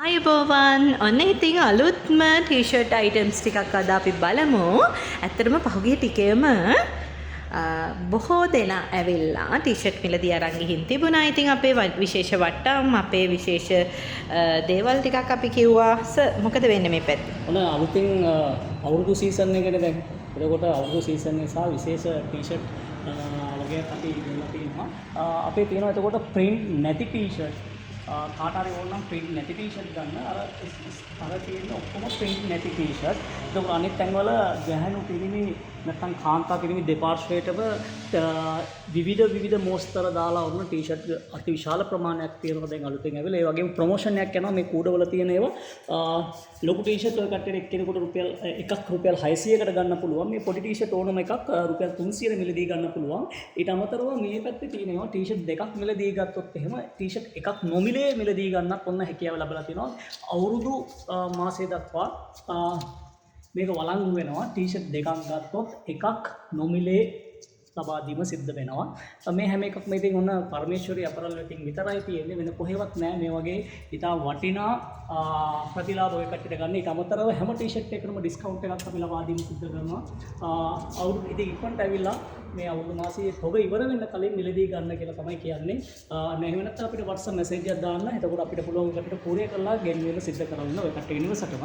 ආයුබෝවන්. ඔන්න ඉතින් අලුත්ම ටී-ෂර්ට් අයිටම්ස් ටිකක් අද අපි බලමු. ඇත්තටම පහුගිය ටිකේම බොහෝ දෙනා ඇවිල්ලා ටී-ෂර්ට් මිලදී අරන් ගිහින් තිබුණා. ඉතින් අපේ විශේෂ වට්ටම්, අපේ විශේෂ දේවල් ටිකක් අපි කිව්වා. සර්, මොකද වෙන්නේ මේ පැත්තේ? ඔන්න අලුතින් අවුරුදු සීසන් එකනේ දැන්. එතකොට අවුරුදු සීසන් නිසා විශේෂ ටී-ෂර්ට් වගේක් අපි ගෙනලා තියෙනවා. අපේ තියෙනවා එතකොට ප්‍රින්ට් නැති ටී-ෂර්ට්. කාට හරි ඕන නම් ප්‍රින්ට් නැති ටී-ෂර්ට් ගන්න. අර අර තියෙන ඔක්කොම ප්‍රින්ට් නැති ටී-ෂර්ට්. එතකොට අනිත් තැන්වල ගැහැණු පිරිමි නැත්නම් කාන්තා පිරිමි දෙපාර්ශ්වයටම විවිධ විවිධ මෝස්තර දාලා ඔන්න ටී-ෂර්ට් අති විශාල ප්‍රමාණයක් තියෙනවා දැන් අලුතෙන් ඇවිල්ලා. ඒ වගේම ප්‍රොමෝෂන් එකක් යනවා මේ කූඩවල තියෙන ඒවා. ලොකු ටී-ෂර්ට් ඔය කට්ටියට එක්කෙනෙකුට රුපියල් එකක් රුපියල් 600කට ගන්න පුළුවන්. මේ පොඩි ටී-ෂර්ට් ඕනම එකක් රුපියල් 300ට මිලදී ගන්න පුළුවන්. ඊට අමතරව මේ පැත්තේ තියෙන ඒවා ටී-ෂර්ට් දෙකක් මිලදී ගත්තොත් එහෙම ටී-ෂර්ට් එකක් නොමිලේ මිලදී ගන්නත් ඔන්න හැකියාව ලැබලා තිනවා. අවුරුදු මාසය දක්වා මේක වළංගු වෙනවා. ටී-ෂර්ට් දෙකක් ගත්තොත් එකක් නොමිලේ ලබා දීම සිද්ධ වෙනවා. මේ හැම එකක්ම ඉතින් ඔන්න පරමේශ්වරී අපරල් වෙතින් විතරයි තියෙන්නේ, වෙන කොහෙවත් නෑ මේ වගේ ඉතා වටිනා ප්‍රතිලාභ ඔය කට්ටියට ගන්න. ඊට අමතරව හැම ටී-ෂර්ට් එකකටම ඩිස්කවුන්ට් එකක් අපි ලබා දීම සිද්ධ කරනවා. අවුරුදු ඉතින් ඉක්මනට ඇවිල්ලා මේ අවුරුදු මාසයේ තොග ඉවර වෙන්න කලින් මිලදී ගන්න කියලා තමයි කියන්නේ. නෑ, එහෙම නැත්නම් අපිට WhatsApp message එකක් දාන්න. එතකොට අපිට පුළුවන් ඔය කට්ටියට කූරියර් කරලා ගෙන්වීම සිද්ධ කරන්න ඔය කට්ටිය නිවසටම.